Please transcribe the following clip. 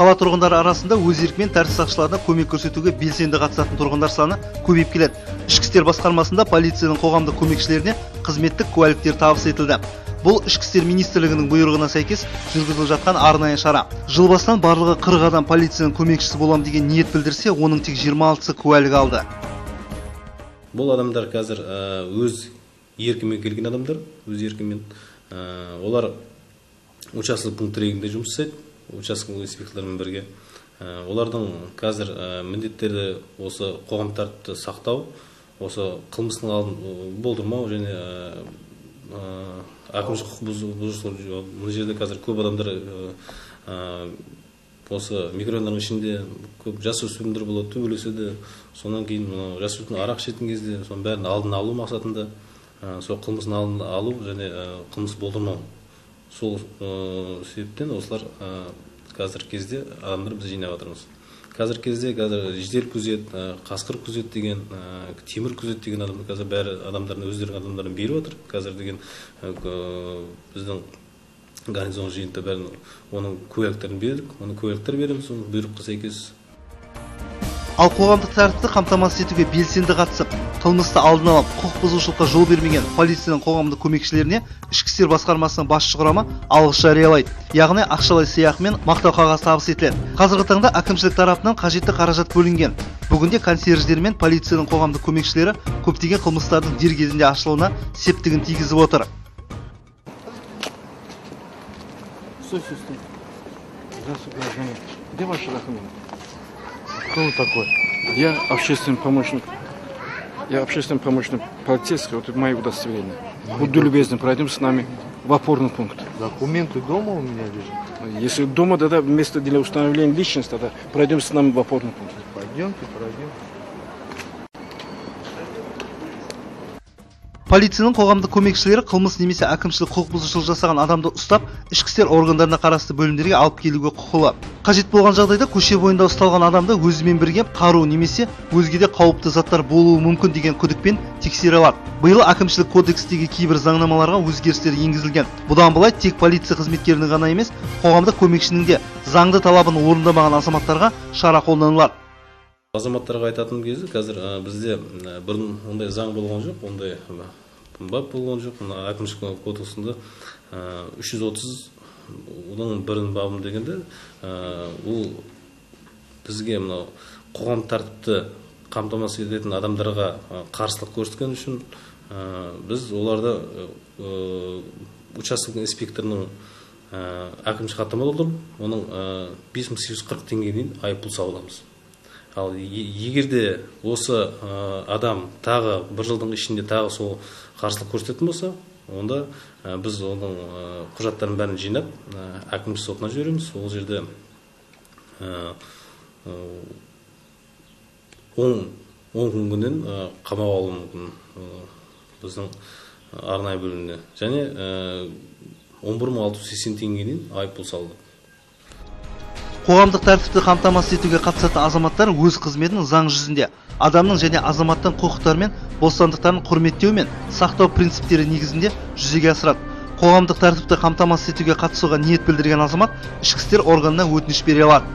Қала тұрғындары арасында өз еркімен тәртіп сақшыларына көмек көрсетуге белсенді қатысатын тұрғындар саны көбейіп келеді. Ішкі істер басқармасында полицияның қоғамдық көмекшілеріне қызметтік куәліктер табыс етілді. Бұл Ішкі істер министрлігінің бұйрығына сәйкес жүргізіліп жатқан арнайы шара. Жыл басынан барлығы 40 адам полицияның көмекшісі болам деген ниет білдірсе, оның тек 26-сы куәлік алды. Бұл адамдар қазір өз еркімен келген адамдар, өз еркімен. Олар учаскелік пункт регінде жұмыс жасайды, учаскелік инспекторлармен бірге. Олардың қазір міндеттері осы қоғам тәртіпті сақтау, осы қылмыстың алдын болдырмау және әкімшілік құқық бұзушылық. Мына жерде қазір көп адамдар осы микрорайондардың ішінде көп жасөспірімдер болады, төбелеседі. Сонан кейін мынау жасөспірім арақ ішетін кезде соның бәрін алдын алу мақсатында сол қылмыстың алдын алу және қылмыс болдырмау. Сол себептен осылар қазіргі кезде адамдар біз жинап жатырмыз. Қазіргі кезде қазір жедел күзет, қасқыр күзет деген, темір күзет деген адамдар қазір бәрі адамдардың өздерінің адамдарын беріп отыр. Қазір деген біздің гарнизон жиынында бәрін оның куәліктерін бердік, оның куәліктер береміз, оның бұйрыққа сәйкес. Ал қоғамдық тәртіпті қамтамасыз етуге белсенді қатысып, қылмысты алдын алып, құқық бұзушылыққа жол бермеген полицияның қоғамдық көмекшілеріне Ішкі істер басқармасының басшы құрамы алғыс жариялайды. Яғни ақшалай сыйақы мен мақтау қағаз табыс етіледі. Қазіргі таңда әкімшілік тарапынан қажетті қаражат бөлінген. Бүгінде консьерждер мен полицияның қоғамдық көмекшілері көптеген қылмыстардың дер кезінде ашылуына септігін тигізіп отыр. Стой, стой, стой. Здравствуйте, гражданин. Где ваши документы? Кто вы такой? Я общественный помощник. Я общественный помощник полицейского, вот мои удостоверения. Будьте любезны, пройдем с нами в опорный пункт. Документы дома у меня лежат? Если дома, тогда вместо для установления личности, тогда пройдем с нами в опорный пункт. Пойдемте, пройдем. Полицияның қоғамдық көмекшілері қылмыс немесе әкімшілік құқық бұзушылық жасаған адамды ұстап, ішкі істер органдарына қарасты бөлімдерге алып келуге құқылы. Қажет болған жағдайда көше бойында ұсталған адамды өзімен бірге қару немесе өзге де қауіпті заттар болуы мүмкін деген күдікпен тексере алады. Биыл әкімшілік кодекстегі кейбір заңнамаларға өзгерістер енгізілген. Бұдан былай тек полиция қызметкерінің ғана емес, қоғамдық көмекшінің де заңды талабын орындамаған азаматтарға шара қолданылады. Азаматтарға айтатын кезде қазір бізде бұрын ондай заң болған жоқ, ондай бап болған жоқ. Мына әкімшілік кодексінде 330 оның бірін бабын дегенде, ол бізге мынау қоғам тәртіпті қамтамасыз ететін адамдарға қарсылық көрсеткен үшін біз оларды учаскелік инспекторының әкімшілік хаттама толтырып, оның 5840 теңгеге дейін айыппұл саламыз. Ал егер де осы адам тағы бір жылдың ішінде тағы сол қарсылық көрсететін болса, онда біз оның құжаттарын бәрін жинап, әкімшілік сотына жібереміз. Ол жерде 10 күннен қамауға алуы мүмкін біздің арнайы бөлімде. Және 11680 теңгеге дейін айыппұл салды. Қоғамдық тәртіпті қамтамасыз етуге қатысатын азаматтар өз қызметін заң жүзінде адамның және азаматтың құқықтары мен бостандықтарын құрметтеу мен сақтау принциптері негізінде жүзеге асырады. Қоғамдық тәртіпті қамтамасыз етуге қатысуға ниет білдірген азамат ішкі істер органына өтініш бере алады.